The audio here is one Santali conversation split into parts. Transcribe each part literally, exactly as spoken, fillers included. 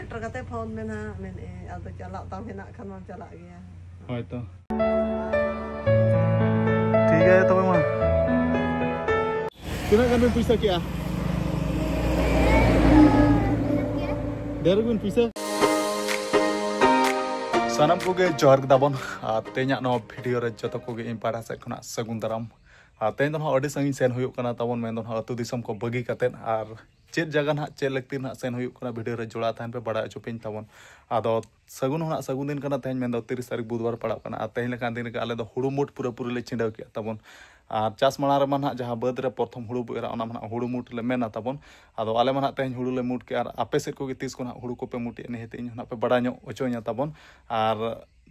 ᱥᱮᱴᱮᱨ ᱠᱟᱛᱮ ᱯᱷᱳᱱ ᱢᱮ ᱱᱟᱦᱟᱜ, ᱢᱮᱱᱮᱫᱼᱟᱹᱧ ᱟᱫᱚ ᱪᱟᱞᱟᱜ ᱛᱟᱢ ᱦᱮᱱᱟᱜ ᱠᱷᱟᱱ ᱢᱟᱢ ᱪᱟᱞᱟᱜ ᱜᱮᱭᱟ᱾ ᱦᱳᱭ ᱛᱚ᱾ ᱴᱷᱤᱠ ᱜᱮᱭᱟ ᱛᱚᱵᱮ ᱢᱟ᱾ ᱛᱤᱱᱟᱹᱜ ᱜᱟᱱ ᱵᱤᱱ ᱯᱩᱭᱥᱟᱹ ᱠᱮᱜᱼᱟ? ᱰᱷᱮᱨ ᱵᱤᱱ ᱯᱩᱭᱥᱟᱹ? ᱥᱟᱱᱟᱢ ᱠᱚᱜᱮ ᱡᱚᱦᱟᱨ ᱜᱮ ᱛᱟᱵᱚᱱ᱾ ᱟᱨ ᱛᱮᱦᱮᱧᱟᱜ ᱱᱚᱣᱟ ᱵᱷᱤᱰᱤᱭᱳ ᱨᱮ ᱡᱚᱛᱚ ᱠᱚᱜᱮ ᱤᱧ ᱯᱟᱦᱴᱟ ᱥᱮᱫ ᱠᱷᱚᱱᱟᱜ ᱥᱟᱹᱜᱩᱱ ᱫᱟᱨᱟᱢ᱾ ᱟᱨ ᱛᱮᱦᱮᱧ ᱫᱚ ᱱᱟᱦᱟᱜ ᱟᱹᱰᱤ ᱥᱟᱺᱜᱤᱧ ᱥᱮᱱ ᱦᱩᱭᱩᱜ ᱠᱟᱱᱟ ᱛᱟᱵᱚᱱ, ᱢᱮᱱᱫᱚ ᱱᱟᱦᱟᱜ ᱟᱹᱛᱩ ᱫᱤᱥᱚᱢ ᱠᱚ ᱵᱟᱹᱜᱤ ᱠᱟᱛᱮᱫ᱾ ᱟᱨ ᱪᱮᱫ ᱡᱟᱭᱜᱟ ᱱᱟᱦᱟᱜ ᱪᱮᱫ ᱞᱟᱹᱠᱛᱤ ᱱᱟᱦᱟᱜ ᱥᱮᱱ ᱦᱩᱭᱩᱜ ᱠᱟᱱᱟ, ᱵᱷᱤᱰᱤᱭᱳ ᱨᱮ ᱡᱚᱲᱟᱣ ᱛᱟᱦᱮᱱ ᱯᱮ, ᱵᱟᱲᱟᱭ ᱦᱚᱪᱚ ᱯᱮᱧ ᱛᱟᱵᱚᱱ᱾ ᱟᱫᱚ ᱥᱟᱹᱜᱩᱱ ᱦᱚᱸ ᱱᱟᱦᱟᱜ ᱥᱟᱹᱜᱩᱱ ᱫᱤᱱ ᱠᱟᱱᱟ, ᱛᱮᱦᱮᱧ ᱢᱮᱱᱫᱚ ᱛᱤᱨᱤᱥ ᱛᱟᱹᱨᱤᱠᱷ ᱵᱩᱫᱷᱵᱟᱨ ᱯᱟᱲᱟᱜ ᱠᱟᱱᱟ᱾ ᱟᱨ ᱛᱮᱦᱮᱧ ᱞᱮᱠᱟᱱ ᱫᱤᱱ ᱨᱮᱜᱮ ᱟᱞᱮ ᱫᱚ ᱦᱩᱲᱩ ᱢᱩᱴ ᱯᱩᱨᱟᱹᱯᱩᱨᱤ ᱞᱮ ᱪᱷᱤᱰᱟᱹᱣ ᱠᱮᱜᱼᱟ ᱛᱟᱵᱚᱱ᱾ ᱟᱨ ᱪᱟᱥ ᱢᱟᱲᱟᱝ ᱨᱮᱢᱟ ᱱᱟᱦᱟᱜ ᱡᱟᱦᱟᱸ ᱵᱟᱹᱫᱽ ᱨᱮ ᱯᱨᱚᱛᱷᱚᱢ ᱦᱩᱲᱩ ᱵᱚ ᱮᱨᱟ, ᱚᱱᱟ ᱢᱟ ᱱᱟᱦᱟᱜ ᱦᱩᱲᱩ ᱢᱩᱴ ᱞᱮ ᱢᱮᱱᱟ ᱛᱟᱵᱚᱱ᱾ ᱟᱫᱚ ᱟᱞᱮ ᱢᱟ ᱱᱟᱦᱟᱜ ᱛᱮᱦᱮᱧ ᱦᱩᱲᱩ ᱞᱮ ᱢᱩᱴ ᱠᱮᱜᱼᱟ, ᱟᱨ ᱟᱯᱮ ᱥᱮᱫ ᱠᱚᱜᱮ ᱛᱤᱥ ᱠᱚ ᱱᱟᱦᱟᱜ ᱦᱩᱲᱩ ᱠᱚᱯᱮ ᱢᱩᱴᱮᱜᱼᱟ, ᱱᱤᱦᱟᱹᱛ ᱤᱧ ᱦᱚᱸ ᱱᱟᱦᱟᱜ ᱯᱮ ᱵᱟᱲᱟᱭ ᱧᱚᱜ ᱦᱚᱪᱚᱧᱟ ᱛᱟᱵᱚᱱ᱾ ᱟᱨ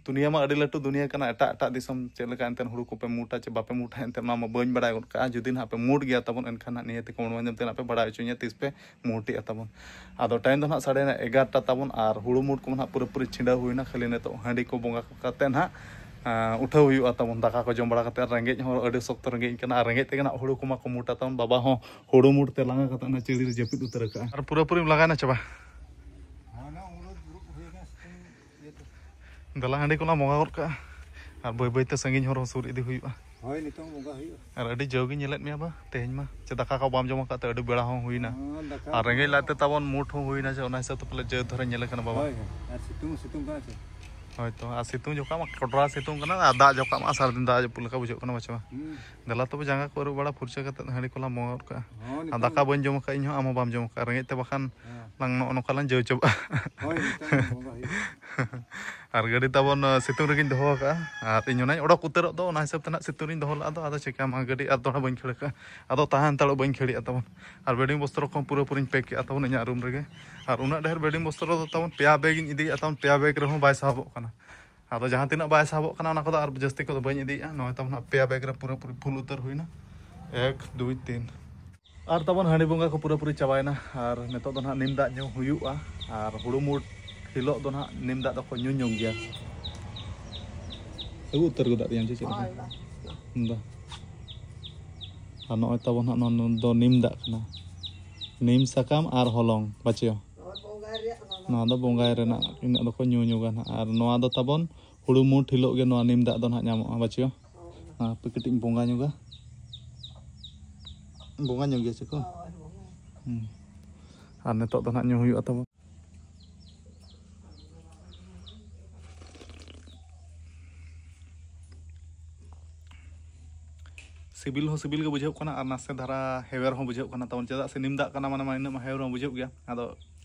ᱫᱩᱱᱤᱭᱟᱹ ᱢᱟ ᱟᱹᱰᱤ ᱞᱟᱹᱴᱩ ᱫᱩᱱᱤᱭᱟᱹ ᱠᱟᱱᱟ, ᱮᱴᱟᱜ ᱮᱴᱟᱜ ᱫᱤᱥᱚᱢ ᱪᱮᱫ ᱞᱮᱠᱟ ᱮᱱᱛᱮ ᱦᱩᱲᱩ ᱠᱚᱯᱮ ᱢᱩᱴᱟ ᱪᱮ ᱵᱟᱯᱮ ᱢᱩᱴᱟ, ᱮᱱᱛᱮ ᱚᱱᱟ ᱢᱟ ᱵᱟᱹᱧ ᱵᱟᱲᱟᱭ ᱜᱚᱫ ᱠᱟᱜᱼᱟ᱾ ᱡᱩᱫᱤ ᱱᱟᱦᱟᱜ ᱯᱮ ᱢᱩᱴ ᱜᱮᱭᱟ ᱛᱟᱵᱚᱱ, ᱮᱱᱠᱷᱟᱱ ᱱᱟᱦᱟᱜ ᱱᱤᱦᱟᱹᱛ ᱠᱚᱢᱮᱱᱴ ᱢᱟᱫᱽᱫᱷᱚᱢ ᱛᱮ ᱱᱟᱦᱟᱜ ᱯᱮ ᱵᱟᱲᱟᱭ ᱦᱚᱪᱚᱧᱟ ᱛᱤᱥ ᱯᱮ ᱢᱩᱴᱮᱜᱼᱟ ᱛᱟᱵᱚᱱ᱾ ᱟᱫᱚ ᱴᱟᱭᱤᱢ ᱫᱚ ᱱᱟᱦᱟᱜ ᱥᱟᱲᱮ ᱮᱜᱟᱨᱚᱴᱟ ᱛᱟᱵᱚᱱ, ᱟᱨ ᱦᱩᱲᱩ ᱢᱩᱴ ᱠᱚᱢᱟ ᱱᱟᱦᱟᱜ ᱯᱩᱨᱟᱹᱯᱩᱨᱤ ᱪᱷᱤᱰᱟᱹᱣ ᱦᱩᱭᱱᱟ᱾ ᱠᱷᱟᱹᱞᱤ ᱱᱤᱛᱚᱜ ᱦᱟᱺᱰᱤ ᱠᱚ ᱵᱚᱸᱜᱟ ᱠᱟᱛᱮ ᱱᱟᱦᱟᱜ, ᱟᱸ, ᱩᱴᱷᱟᱹᱣ ᱦᱩᱭᱩᱜᱼᱟ ᱛᱟᱵᱚᱱ᱾ ᱫᱟᱠᱟ ᱠᱚ ᱡᱚᱢ ᱵᱟᱲᱟ ᱠᱟᱛᱮ, ᱨᱮᱸᱜᱮᱡ ᱦᱚᱸ ᱟᱹᱰᱤ ᱥᱚᱠᱛᱚ ᱨᱮᱸᱜᱮᱡ ᱠᱟᱱᱟ, ᱟᱨ ᱨᱮᱸᱜᱮᱡ ᱛᱮᱜᱮ ᱱᱟᱦᱟᱜ ᱦᱩᱲᱩ ᱠᱚᱢᱟ ᱠᱚ ᱢᱩᱴᱟ ᱛᱟᱵᱚᱱ᱾ ᱵᱟᱵᱟ ᱦᱚᱸ ᱦᱩᱲᱩ ᱢᱩᱴ ᱛᱮ ᱞᱟᱸᱜᱟ ᱠᱟᱛᱮ ᱚᱱᱟ ᱪᱟᱹᱲᱤ ᱨᱮ ᱡᱟᱹᱯᱤᱫ ᱩᱛᱟᱹᱨ ᱟᱠᱟᱜᱼᱟ᱾ ᱟᱨ ᱯᱩᱨᱟᱹᱯᱩᱨᱤᱢ ᱞᱟᱸᱜᱟᱭᱮᱱᱟ ᱪᱮ ᱵᱟᱝ? ᱦᱮᱸ, ᱚᱱᱟ ᱩᱢᱩᱞ ᱨᱮ ᱫᱩᱲᱩᱵ ᱦᱩᱭ ᱟᱠᱟᱱᱟ, ᱥᱤᱛᱩᱝ ᱤᱭᱟᱹᱛᱮ᱾ ᱫᱮᱞᱟ ᱦᱟᱺᱰᱤ ᱠᱚᱞᱟᱝ ᱵᱚᱸᱜᱟ ᱜᱚᱫ ᱠᱟᱜᱼᱟ, ᱟᱨ ᱵᱟᱹᱭ ᱵᱟᱹᱭᱛᱮ ᱥᱟᱺᱜᱤᱧ ᱦᱚᱨ ᱦᱚᱸ ᱥᱩᱨ ᱤᱫᱤ ᱦᱩᱭᱩᱜᱼᱟ᱾ ᱦᱳᱭ, ᱱᱤᱛᱚᱝ ᱵᱚᱸᱜᱟ ᱦᱩᱭᱩᱜᱼᱟ᱾ ᱟᱨ ᱟᱹᱰᱤ ᱡᱟᱹᱣ ᱜᱤᱧ ᱧᱮᱞᱮᱫ ᱢᱮᱭᱟ ᱵᱟ ᱛᱮᱦᱮᱧ ᱢᱟ, ᱪᱮ ᱫᱟᱠᱟ ᱠᱚ ᱵᱟᱢ ᱡᱚᱢ ᱟᱠᱟᱫ ᱛᱮ ᱟᱹᱰᱤ ᱵᱮᱲᱟ ᱦᱚᱸ ᱦᱩᱭᱱᱟ᱾ ᱦᱚᱸ, ᱫᱟᱠᱟ ᱟᱨ ᱨᱮᱸᱜᱮᱡ ᱠᱚ ᱞᱟᱡ ᱛᱮ ᱛᱟᱵᱚᱱ ᱢᱩᱴ ᱦᱚᱸ ᱦᱩᱭᱱᱟ, ᱪᱮ ᱚᱱᱟ ᱦᱤᱥᱟᱹᱵ ᱛᱮ ᱯᱟᱞᱮ ᱡᱟᱹᱣ ᱫᱷᱟᱨᱟ ᱧᱮᱞᱮ ᱠᱟᱱᱟ ᱵᱟᱵᱟ᱾ ᱦᱳᱭ, ᱦᱳᱭ᱾ ᱟᱨ ᱥᱤᱛᱩᱝ ᱦᱚᱸ ᱥᱤᱛᱩᱝ ᱠᱟᱱᱟ ᱪᱮ? ᱦᱳᱭ ᱛᱚ, ᱟᱨ ᱥᱤᱛᱩᱝ ᱡᱚᱠᱷᱟᱜ ᱢᱟ ᱠᱚᱰᱨᱟ ᱥᱤᱛᱩᱝ ᱠᱟᱱᱟ, ᱟᱨ ᱫᱟᱜ ᱡᱚᱠᱷᱟᱜ ᱢᱟ ᱟᱥᱟᱲ ᱫᱤᱱ ᱫᱟᱜ ᱡᱟᱹᱯᱩᱫ ᱞᱮᱠᱟ ᱵᱩᱡᱷᱟᱹᱜ ᱠᱟᱱᱟ ᱵᱟᱪᱷᱟ᱾ ᱦᱩᱸ᱾ ᱫᱮᱞᱟ ᱛᱚᱵᱮ ᱡᱟᱸᱜᱟ ᱠᱚ ᱟᱹᱨᱩᱵ ᱵᱟᱲᱟ ᱯᱷᱩᱨᱪᱟᱹ ᱠᱟᱛᱮ ᱦᱟᱺᱰᱤ ᱠᱚᱞᱟᱝ ᱵᱚᱸᱜᱟ ᱜᱚᱫ ᱠᱟᱜᱼᱟ᱾ ᱦᱚᱸ, ᱟᱨ ᱱᱤᱛᱚᱝ ᱫᱟᱠᱟ ᱵᱟᱹᱧ ᱡᱚᱢ ᱟᱠᱟᱫ ᱤᱧ ᱦᱚᱸ, ᱟᱢ ᱦᱚᱸ ᱵᱟᱢ ᱡᱚᱢ ᱟᱠᱟᱫ, ᱨᱮᱸᱜᱮᱡ ᱛᱮ ᱵᱟᱠᱷᱟᱱ ᱦᱮᱸ᱾ ᱞᱟᱝ ᱱᱚᱜᱼᱚ ᱱᱚᱝᱠᱟ ᱞᱟᱝ ᱡᱟᱹᱣ ᱪᱟᱵᱟᱜᱼᱟ᱾ ᱦᱳᱭ, ᱱᱤᱛᱚᱝ ᱵᱚᱸᱜᱟ ᱦᱩᱭᱩᱜᱼᱟ᱾ ᱟᱨ ᱜᱟᱹᱰᱤ ᱛᱟᱵᱚᱱ, ᱟᱸ, ᱥᱤᱛᱩᱝ ᱨᱮᱜᱮᱧ ᱫᱚᱦᱚ ᱟᱠᱟᱫᱼᱟ᱾ ᱟᱨ ᱤᱧ ᱚᱱᱟᱧ ᱚᱰᱚᱠ ᱩᱛᱟᱹᱨᱚᱜ ᱫᱚ, ᱚᱱᱟ ᱦᱤᱥᱟᱹᱵ ᱛᱮ ᱱᱟᱜ ᱥᱤᱛᱩᱝ ᱨᱤᱧ ᱫᱚᱦᱚ ᱞᱮᱫᱼᱟ᱾ ᱟᱫᱚ, ᱟᱫᱚ ᱪᱤᱠᱟᱹᱭᱟᱢᱟ, ᱜᱟᱹᱰᱤ ᱟᱨ ᱫᱚᱦᱲᱟ ᱵᱟᱹᱧ ᱠᱷᱟᱹᱲ ᱠᱟᱜᱼᱟ᱾ ᱟᱫᱚ ᱛᱟᱦᱮᱸ ᱦᱟᱛᱟᱲᱚᱜ ᱵᱟᱹᱧ ᱠᱷᱟᱹᱲᱮᱜᱼᱟ ᱛᱟᱵᱚᱱ᱾ ᱟᱨ ᱵᱮᱰᱤᱝ ᱵᱚᱥᱛᱨᱚ ᱠᱚᱦᱚᱸ ᱯᱩᱨᱟᱹᱯᱩᱨᱤᱧ ᱯᱮᱠ ᱠᱮᱜᱼᱟ ᱛᱟᱵᱚᱱ ᱤᱧᱟᱹᱜ ᱨᱩᱢ ᱨᱮᱜᱮ᱾ ᱟᱨ ᱩᱱᱟᱹᱜ ᱰᱷᱮᱨ ᱵᱮᱰᱤᱝ ᱵᱚᱥᱛᱨᱚ ᱫᱚ ᱛᱟᱵᱚᱱ ᱯᱮᱭᱟ ᱵᱮᱜᱽ ᱤᱧ ᱤᱫᱤᱭᱮᱫᱼᱟ ᱛᱟᱵᱚᱱ, ᱯᱮᱭᱟ ᱵᱮᱜᱽ ᱨᱮᱦᱚᱸ ᱵᱟᱭ ᱥᱟᱦᱚᱵᱚᱜ ᱠᱟᱱᱟ᱾ ᱟᱫᱚ ᱡᱟᱦᱟᱸ ᱛᱤᱱᱟᱹᱜ ᱵᱟᱭ ᱥᱟᱦᱚᱵᱚᱜ ᱠᱟᱱᱟ, ᱚᱱᱟ ᱠᱚᱫᱚ ᱟᱨ ᱡᱟᱹᱥᱛᱤ ᱠᱚᱫᱚ ᱵᱟᱹᱧ ᱤᱫᱤᱭᱮᱫᱼᱟ᱾ ᱱᱚᱜᱼᱚᱭ ᱛᱟᱵᱚᱱ ᱦᱟᱸᱜ ᱯᱮᱭᱟ ᱵᱮᱜᱽ ᱨᱮ ᱯᱩᱨᱟᱹᱯᱩᱨᱤ ᱯᱷᱩᱞ ᱩᱛᱟᱹᱨ ᱦᱩᱭᱱᱟ᱾ ᱮᱠ, ᱫᱩᱭ, ᱛᱤᱱ᱾ ᱟᱨ ᱛᱟᱵᱚᱱ ᱦᱟᱺᱰᱤ ᱵᱚᱸᱜᱟ ᱠᱚ ᱯᱩᱨᱟᱹᱯᱩᱨᱤ ᱪᱟᱵᱟᱭᱮᱱᱟ᱾ ᱟᱨ ᱱᱤᱛᱚᱜ ᱫᱚ ᱱᱟᱦᱟᱜ ᱱᱤᱢ ᱫᱟᱜ ᱧᱩ ᱦᱩᱭᱩᱜᱼᱟ᱾ ᱟᱨ ᱦᱩᱲᱩ ᱢᱩᱴ ᱦᱤᱞᱳᱜ ᱫᱚ ᱱᱟᱦᱟᱜ ᱱᱤᱢ ᱫᱟᱜ ᱫᱚᱠᱚ ᱧᱩ ᱧᱚᱜ ᱜᱮᱭᱟ᱾ ᱟᱹᱜᱩ ᱩᱛᱟᱹᱨ ᱜᱚᱫᱟᱜ ᱯᱮᱭᱟᱧ ᱪᱮ ᱪᱮᱫ ᱞᱮᱠᱟ? ᱦᱳᱭ, ᱵᱟᱥ᱾ ᱫᱟ᱾ ᱟᱨ ᱱᱚᱜᱼᱚᱭ ᱛᱟᱵᱚᱱ ᱦᱟᱸᱜ ᱱᱚᱣᱟ ᱫᱚ ᱱᱤᱢ ᱫᱟᱜ ᱠᱟᱱᱟ᱾ ᱱᱤᱢ ᱥᱟᱠᱟᱢ ᱟᱨ ᱦᱚᱞᱚᱝ, ᱵᱟᱪᱷᱟᱣ᱾ ᱱᱚᱣᱟ ᱵᱚᱸᱜᱟ ᱨᱮᱭᱟᱜ ᱚᱱᱟ ᱫᱚ᱾ ᱱᱚᱣᱟ ᱫᱚ ᱵᱚᱸᱜᱟᱭ ᱨᱮᱱᱟᱜ ᱤᱱᱟᱹᱜ ᱫᱚᱠᱚ ᱧᱩ ᱧᱚᱜᱟ ᱱᱟᱦᱟᱜ᱾ ᱟᱨ ᱱᱚᱣᱟ ᱫᱚ ᱛᱟᱵᱚᱱ ᱦᱩᱲᱩ ᱢᱩᱴ ᱦᱤᱞᱳᱜ ᱜᱮ ᱱᱚᱣᱟ ᱱᱤᱢ ᱫᱟᱜ ᱫᱚ ᱱᱟᱦᱟᱜ ᱧᱟᱢᱚᱜᱼᱟ, ᱵᱟᱹᱪᱤᱭᱳ᱾ ᱦᱟᱯᱮ ᱠᱟᱹᱴᱤᱡ ᱤᱧ ᱵᱚᱸᱜᱟ ᱧᱚᱜᱟ, ᱵᱚᱸᱜᱟ ᱧᱚᱜ ᱜᱮᱭᱟ ᱪᱮ ᱠᱚ? ᱦᱩᱸ᱾ ᱟᱨ ᱱᱤᱛᱚᱜ ᱫᱚ ᱱᱟᱦᱟᱜ ᱧᱩ ᱦᱩᱭᱩᱜᱼᱟ ᱛᱟᱵᱚᱱ᱾ ᱥᱤᱵᱤᱞ ᱦᱚᱸ ᱥᱤᱵᱤᱞ ᱜᱮ ᱵᱩᱡᱷᱟᱹᱜ ᱠᱟᱱᱟ ᱟᱨ ᱱᱟᱥᱮ ᱫᱷᱟᱨᱟ ᱦᱮᱣᱮᱨ ᱦᱚᱸ ᱵᱩᱡᱷᱟᱹᱜ ᱠᱟᱱᱟ ᱛᱟᱵᱚᱱ, ᱪᱮᱫᱟᱜ ᱥᱮ ᱱᱤᱢ ᱫᱟᱜ ᱠᱟᱱᱟ, ᱢᱟᱱᱮ ᱢᱟ ᱤᱱᱟᱹᱜ ᱢᱟ ᱦᱮᱣᱮᱨ ᱦᱚᱸ ᱵᱩᱡᱷᱟᱹᱜ ᱜᱮᱭᱟ᱾ ᱟᱫᱚ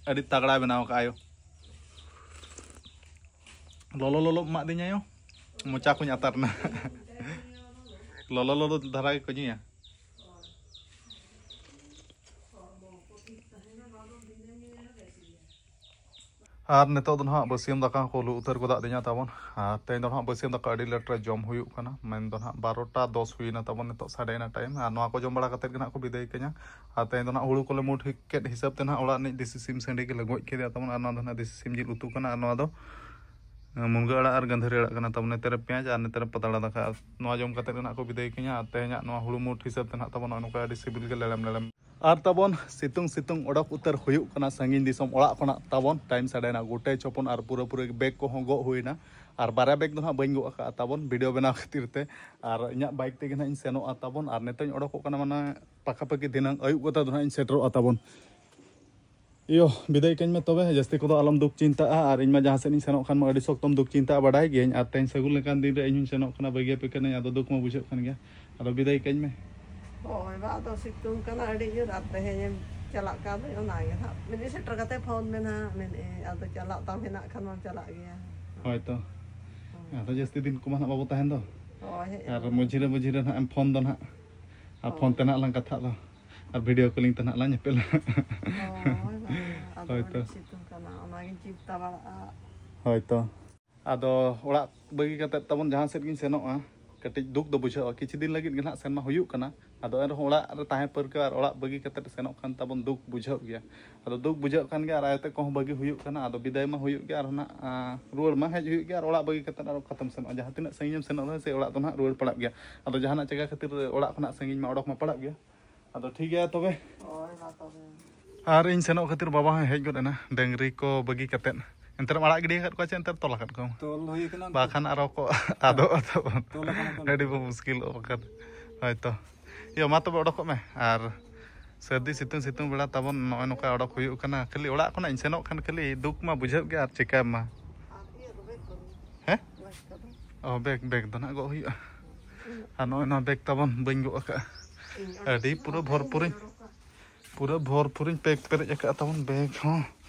ᱟᱹᱰᱤ ᱛᱟᱜᱲᱟᱭ ᱵᱮᱱᱟᱣ ᱟᱠᱟᱫ ᱟᱭᱳ᱾ ᱞᱚᱞᱚ ᱞᱚᱞᱚ ᱮᱢᱟᱫᱤᱧ ᱟᱭᱳ, ᱢᱚᱪᱟ ᱠᱚᱧ ᱟᱛᱟᱨ ᱮᱱᱟ᱾ ᱞᱚᱞᱚ ᱞᱚᱞᱚ ᱫᱷᱟᱨᱟ ᱜᱮᱠᱚ ᱧᱩᱭᱟ᱾ ᱟᱨ ᱱᱤᱛᱚᱜ ᱫᱚ ᱱᱟᱦᱟᱜ ᱵᱟᱹᱥᱭᱟᱹᱢ ᱫᱟᱠᱟ ᱦᱚᱸᱠᱚ ᱞᱩ ᱩᱛᱟᱹᱨ ᱜᱚᱫᱟᱜ ᱫᱤᱧᱟ ᱛᱟᱵᱚᱱ᱾ ᱟᱨ ᱛᱮᱦᱮᱧ ᱫᱚ ᱱᱟᱦᱟᱜ ᱵᱟᱹᱥᱭᱟᱹᱢ ᱫᱟᱠᱟ ᱟᱹᱰᱤ ᱞᱮᱴ ᱨᱮ ᱡᱚᱢ ᱦᱩᱭᱩᱜ ᱠᱟᱱᱟ, ᱢᱮᱱᱫᱚ ᱱᱟᱦᱟᱜ ᱵᱟᱨᱚᱴᱟ ᱫᱚᱥ ᱦᱩᱭᱱᱟ ᱛᱟᱵᱚᱱ, ᱱᱤᱛᱚᱜ ᱥᱟᱰᱮᱭᱮᱱᱟ ᱴᱟᱭᱤᱢ᱾ ᱟᱨ ᱱᱚᱣᱟ ᱠᱚ ᱡᱚᱢ ᱵᱟᱲᱟ ᱠᱟᱛᱮᱫ ᱜᱮ ᱱᱟᱦᱟᱜ ᱠᱚ ᱵᱤᱫᱟᱹᱭ ᱠᱟᱹᱧᱟ᱾ ᱟᱨ ᱛᱮᱦᱮᱧ ᱫᱚ ᱱᱟᱦᱟᱜ ᱦᱩᱲᱩ ᱠᱚᱞᱮ ᱢᱩᱴ ᱠᱮᱫ ᱦᱤᱥᱟᱹᱵ ᱛᱮ ᱱᱟᱦᱟᱜ ᱚᱲᱟᱜ ᱨᱤᱱᱤᱡ ᱫᱮᱥᱤ ᱥᱤᱢ ᱥᱟᱺᱰᱤ ᱜᱮᱞᱮ ᱜᱚᱡ ᱠᱮᱫᱮᱭᱟ ᱛᱟᱵᱚᱱ᱾ ᱟᱨ ᱱᱚᱣᱟ ᱫᱚ ᱱᱟᱦᱟᱜ ᱫᱮᱥᱤ ᱥᱤᱢ ᱡᱤᱞ ᱩᱛᱩ ᱠᱟᱱᱟ᱾ ᱟᱨ ᱱᱚᱣᱟ ᱫᱚ ᱢᱩᱱᱜᱟᱹ ᱟᱲᱟᱜ ᱟᱨ ᱜᱟᱹᱱᱫᱷᱟᱹᱨᱤ ᱟᱲᱟᱜ ᱠᱟᱱᱟ ᱛᱟᱵᱚᱱ᱾ ᱱᱚᱛᱮ ᱨᱮ ᱯᱮᱸᱭᱟᱡᱽ ᱟᱨ ᱱᱚᱛᱮ ᱨᱮ ᱯᱟᱛᱲᱟ ᱫᱟᱠᱟ᱾ ᱟᱨ ᱱᱚᱣᱟ ᱡᱚᱢ ᱠᱟᱛᱮᱫ ᱜᱮ ᱱᱟᱦᱟᱜ ᱠᱚ ᱵᱤᱫᱟᱹᱭ ᱠᱟᱹᱧᱟ᱾ ᱟᱨ ᱛᱮᱦᱮᱧᱟᱜ ᱱᱚᱣᱟ ᱦᱩᱲᱩ ᱢᱩᱴ ᱦᱤᱥᱟᱹᱵ ᱛᱮ ᱱᱟᱦᱟᱜ ᱛᱟᱵᱚᱱ ᱱᱚᱜᱼᱚ ᱱᱚᱝᱠᱟ ᱟᱹᱰᱤ ᱥᱤᱵᱤᱞ ᱜᱮ ᱞᱮᱲᱮᱢ ᱞᱮᱲᱮᱢ᱾ ᱟᱨ ᱛᱟᱵᱚᱱ ᱥᱤᱛᱩᱝ ᱥᱤᱛᱩᱝ ᱚᱰᱚᱠ ᱩᱛᱟᱹᱨ ᱦᱩᱭᱩᱜ ᱠᱟᱱᱟ ᱥᱟᱺᱜᱤᱧ ᱫᱤᱥᱚᱢ ᱚᱲᱟᱜ ᱠᱷᱚᱱᱟᱜ ᱛᱟᱵᱚᱱ᱾ ᱴᱟᱭᱤᱢ ᱥᱟᱰᱮᱭᱮᱱᱟ ᱜᱚᱴᱮ ᱪᱷᱚᱯᱚᱱ ᱟᱨ ᱯᱩᱨᱟᱹᱯᱩᱨᱤ ᱵᱮᱜᱽ ᱠᱚᱦᱚᱸ ᱜᱚᱜ ᱦᱩᱭᱱᱟ᱾ ᱟᱨ ᱵᱟᱨᱭᱟ ᱵᱮᱜᱽ ᱫᱚ ᱱᱟᱦᱟᱜ ᱵᱟᱹᱧ ᱜᱚᱜ ᱟᱠᱟᱫᱼᱟ ᱛᱟᱵᱚᱱ ᱵᱷᱤᱰᱤᱭᱳ ᱵᱮᱱᱟᱣ ᱠᱷᱟᱹᱛᱤᱨ ᱛᱮ᱾ ᱟᱨ ᱤᱧᱟᱹᱜ ᱵᱟᱭᱤᱠ ᱛᱮᱜᱮ ᱱᱟᱦᱟᱜ ᱤᱧ ᱥᱮᱱᱚᱜᱼᱟ ᱛᱟᱵᱚᱱ᱾ ᱟᱨ ᱱᱤᱛᱚᱜ ᱤᱧ ᱚᱰᱚᱠᱚᱜ ᱠᱟᱱᱟ, ᱢᱟᱱᱮ ᱯᱟᱠᱟᱯᱟᱠᱤ ᱫᱷᱤᱱᱟᱹᱝ ᱟᱹᱭᱩᱵ ᱠᱚᱛᱮ ᱫᱚ ᱱᱟᱦᱟᱜ ᱤᱧ ᱥᱮᱴᱮᱨᱚᱜᱼᱟ ᱛᱟᱵᱚᱱ᱾ ᱤᱭᱳ, ᱵᱤᱫᱟᱹᱭ ᱠᱟᱹᱧ ᱢᱮ ᱛᱚᱵᱮ, ᱡᱟᱹᱥᱛᱤ ᱠᱚᱫᱚ ᱟᱞᱚᱢ ᱫᱩᱠ ᱪᱤᱱᱛᱟᱹᱜᱼᱟ᱾ ᱟᱨ ᱤᱧ ᱢᱟ ᱡᱟᱦᱟᱸ ᱥᱮᱫ ᱤᱧ ᱥᱮᱱᱚᱜ ᱠᱷᱟᱱ ᱢᱟ ᱟᱹᱰᱤ ᱥᱚᱠᱛᱚᱢ ᱫᱩᱠ ᱪᱤᱱᱛᱟᱹᱜᱼᱟ, ᱵᱟᱰᱟᱭ ᱜᱤᱭᱟᱹᱧ᱾ ᱟᱨ ᱛᱮᱦᱮᱧ ᱥᱟᱹᱜᱩᱱ ᱞᱮᱠᱟᱱ ᱫᱤᱱ ᱨᱮ ᱤᱧ ᱦᱚᱸᱧ ᱥᱮᱱᱚᱜ ᱠᱟᱱᱟ, ᱵᱟᱹᱜᱤᱭᱟᱯᱮ ᱠᱟᱹᱱᱟᱹᱧ, ᱟᱫᱚ ᱫᱩᱠ ᱢᱟ ᱵᱩᱡᱷᱟᱹᱜ ᱠᱟᱱ ᱜᱮᱭᱟ᱾ ᱟᱫᱚ ᱵᱤᱫᱟᱹᱭ ᱠᱟᱹᱧ ᱢᱮ᱾ ᱦᱳᱭ, ᱫᱟᱜ ᱫᱚ ᱥᱤᱛᱩᱝ ᱠᱟᱱᱟ ᱟᱹᱰᱤ ᱡᱳᱨ, ᱟᱨ ᱛᱮᱦᱮᱧᱮᱢ ᱪᱟᱞᱟᱜ ᱠᱟᱱ ᱫᱚ ᱚᱱᱟ ᱜᱮ ᱦᱟᱸᱜ᱾ ᱢᱤᱫ ᱫᱤᱱ ᱥᱮᱴᱮᱨ ᱠᱟᱛᱮ ᱯᱷᱳᱱ ᱢᱮ ᱱᱟᱦᱟᱜ, ᱢᱮᱱᱮᱫ ᱟᱹᱧ, ᱟᱫᱚ ᱪᱟᱞᱟᱜ ᱛᱟᱢ ᱦᱮᱱᱟᱜ ᱠᱷᱟᱱ ᱢᱟᱢ ᱪᱟᱞᱟᱜ ᱜᱮᱭᱟ᱾ ᱦᱳᱭ ᱛᱚ᱾ ᱦᱳᱭ᱾ ᱟᱫᱚ ᱡᱟᱹᱥᱛᱤ ᱫᱤᱱ ᱠᱚᱢᱟ ᱱᱟᱦᱟᱜ ᱵᱟᱵᱚ ᱛᱟᱦᱮᱱ ᱫᱚ᱾ ᱦᱳᱭ, ᱦᱮᱡ ᱟᱨ ᱟᱵᱚᱱ᱾ ᱢᱟᱹᱡᱷᱤ ᱨᱮ ᱢᱟᱹᱡᱷᱤ ᱨᱮ ᱱᱟᱦᱟᱜ ᱮᱢ ᱯᱷᱳᱱ ᱫᱚ ᱱᱟᱦᱟᱜ᱾ ᱟᱨ ᱯᱷᱳᱱ ᱦᱳᱭ᱾ ᱛᱮ ᱱᱟᱦᱟᱜ ᱞᱟᱝ ᱠᱟᱛᱷᱟᱜ ᱫᱚ᱾ ᱟᱨ ᱵᱷᱤᱰᱤᱭᱳ ᱠᱚᱞᱤᱝ ᱛᱮ ᱱᱟᱦᱟᱜ ᱞᱟᱝ ᱧᱮᱯᱮᱞᱟ᱾ ᱦᱳᱭ, ᱵᱟᱵᱟ, ᱟᱫᱚ ᱦᱳᱭ ᱛᱚ᱾ ᱟᱹᱰᱤ ᱥᱤᱛᱩᱝ ᱠᱟᱱᱟ, ᱚᱱᱟᱜᱤᱧ ᱪᱤᱱᱛᱟᱹ ᱵᱟᱲᱟᱜᱼᱟ᱾ ᱦᱳᱭ ᱛᱚ᱾ ᱟᱫᱚ ᱚᱲᱟᱜ ᱵᱟᱹᱜᱤ ᱠᱟᱛᱮᱫ ᱛᱟᱵᱚᱱ ᱡᱟᱦᱟᱸ ᱥᱮᱫ ᱜᱤᱧ ᱥᱮᱱᱚᱜᱼᱟ, ᱠᱟᱹᱴᱤᱡ ᱫᱩᱠ ᱫᱚ ᱵᱩᱡᱷᱟᱹᱜᱼᱟ᱾ ᱠᱤᱪᱷᱩ ᱫᱤᱱ ᱞᱟᱹᱜᱤᱫ ᱜᱮ ᱱᱟᱦᱟᱜ ᱥᱮᱱ ᱢᱟ ᱦᱩᱭᱩᱜ ᱠᱟᱱᱟ, ᱟᱫᱚ ᱮᱱ ᱨᱮᱦᱚᱸ ᱚᱲᱟᱜ ᱨᱮ ᱛᱟᱦᱮᱸ ᱯᱟᱹᱨᱠᱟᱹᱣ ᱟᱨ ᱚᱲᱟᱜ ᱵᱟᱹᱜᱤ ᱠᱟᱛᱮᱫ ᱥᱮᱱᱚᱜ ᱠᱷᱟᱱ ᱛᱟᱵᱚᱱ ᱫᱩᱠ ᱵᱩᱡᱷᱟᱹᱜ ᱜᱮᱭᱟ᱾ ᱟᱫᱚ ᱫᱩᱠ ᱵᱩᱡᱷᱟᱹᱜ ᱠᱟᱱ ᱜᱮᱭᱟ, ᱟᱨ ᱟᱭᱳ ᱛᱟᱠᱚ ᱦᱚᱸ ᱵᱟᱹᱜᱤ ᱦᱩᱭᱩᱜ ᱠᱟᱱᱟ᱾ ᱟᱫᱚ ᱵᱤᱫᱟᱹᱭ ᱢᱟ ᱦᱩᱭᱩᱜ ᱜᱮᱭᱟ, ᱟᱨ ᱦᱚᱸ ᱱᱟᱜ, ᱟᱸ, ᱨᱩᱣᱟᱹᱲ ᱢᱟ ᱦᱮᱡ ᱦᱩᱭᱩᱜ ᱜᱮᱭᱟ, ᱟᱨ ᱚᱲᱟᱜ ᱵᱟᱹᱜᱤ ᱠᱟᱛᱮᱫ ᱟᱨ ᱚᱠᱟᱛᱮᱢ ᱥᱮᱱᱚᱜᱼᱟ? ᱡᱟᱦᱟᱸ ᱛᱤᱱᱟᱹᱜ ᱥᱟᱺᱜᱤᱧᱮᱢ ᱥᱮᱱᱚᱜ ᱨᱮᱦᱚᱸ, ᱥᱮ ᱚᱲᱟᱜ ᱫᱚ ᱱᱟᱜ ᱨᱩᱣᱟᱹᱲ ᱯᱟᱲᱟᱜ ᱜᱮᱭᱟ᱾ ᱟᱫᱚ ᱡᱟᱦᱟᱱᱟᱜ ᱪᱤᱠᱟᱹ ᱠᱷᱟᱹᱛᱤᱨ ᱚᱲᱟᱜ ᱠᱷᱚᱱᱟᱜ ᱥᱟᱺᱜᱤᱧ ᱢᱟ ᱚᱰᱚᱠ ᱢᱟ ᱯᱟᱲᱟᱜ ᱜᱮᱭᱟ᱾ ᱟᱫᱚ ᱴᱷᱤᱠ ᱜᱮᱭᱟ ᱛᱚᱵᱮ᱾ ᱦᱳᱭ, ᱢᱟ ᱛᱚᱵᱮ᱾ ᱟᱨ ᱤᱧ ᱥᱮᱱᱚᱜ ᱠᱷᱟᱹᱛᱤᱨ ᱵᱟᱵᱟ ᱦᱚᱸᱭ ᱦᱮᱡ ᱜᱚᱫ ᱮᱱᱟ᱾ ᱰᱟᱹᱝᱨᱤ ᱠᱚ ᱵᱟᱹᱜᱤ ᱠᱟᱛᱮᱫ ᱮᱱᱛᱮ ᱨᱮᱢ ᱟᱲᱟᱜ ᱜᱤᱰᱤ ᱟᱠᱟᱫ ᱠᱚᱣᱟ ᱪᱮ ᱮᱱᱛᱮ ᱨᱮ ᱛᱚᱞ ᱟᱠᱟᱫ ᱠᱚᱣᱟ? ᱛᱚᱞ ᱦᱩᱭ ᱟᱠᱟᱱᱟ᱾ ᱵᱟᱠᱷᱟᱱ ᱟᱨᱚ ᱠᱚ ᱟᱫᱚᱜ ᱟᱫᱚᱜ᱾ ᱛᱚᱞ ᱟᱠᱟᱱᱟ ᱠᱚ᱾ ᱟᱹᱰᱤ ᱵᱚ ᱢᱩᱥᱠᱤᱞᱚᱜ ᱵᱟᱠᱷᱟᱱ᱾ ᱦᱳᱭ ᱛᱚ᱾ ᱤᱭᱟᱹ, ᱢᱟ ᱛᱚᱵᱮ ᱚᱰᱚᱠᱚᱜ ᱢᱮ᱾ ᱟᱨ ᱥᱟᱹᱨᱫᱤ ᱥᱤᱛᱩᱝ ᱥᱤᱛᱩᱝ ᱵᱮᱲᱟ ᱛᱟᱵᱚᱱ ᱱᱚᱜᱼᱚᱭ ᱱᱚᱝᱠᱟ ᱚᱰᱚᱠ ᱦᱩᱭᱩᱜ ᱠᱟᱱᱟ᱾ ᱠᱷᱟᱹᱞᱤ ᱚᱲᱟᱜ ᱠᱷᱚᱱᱟᱜ ᱤᱧ ᱥᱮᱱᱚᱜ ᱠᱷᱟᱱ ᱠᱷᱟᱹᱞᱤ ᱫᱩᱠ ᱢᱟ ᱵᱩᱡᱷᱟᱹᱜ ᱜᱮ, ᱟᱨ ᱪᱤᱠᱟᱹᱭᱟᱢ ᱢᱟ᱾ ᱦᱮᱸ? ᱚ, ᱵᱮᱜᱽ, ᱵᱮᱜᱽ ᱫᱚ ᱱᱟᱜ ᱜᱚᱜ ᱦᱩᱭᱩᱜᱼᱟ᱾ ᱟᱨ ᱱᱚᱜᱼᱚᱭ ᱱᱚᱣᱟ ᱵᱮᱜᱽ ᱛᱟᱵᱚᱱ ᱵᱟᱹᱧ ᱜᱚᱜ ᱟᱠᱟᱫᱼᱟ᱾ ᱟᱹᱰᱤ ᱯᱩᱨᱟᱹ ᱵᱷᱚᱨᱯᱩᱨᱤᱧ, ᱯᱩᱨᱟᱹ ᱵᱷᱚᱨᱯᱩᱨᱤᱧ ᱯᱮᱠ ᱯᱮᱨᱮᱡ ᱟᱠᱟᱫᱼᱟ ᱛᱟᱵᱚᱱ ᱵᱮᱜᱽ ᱦᱚᱸ᱾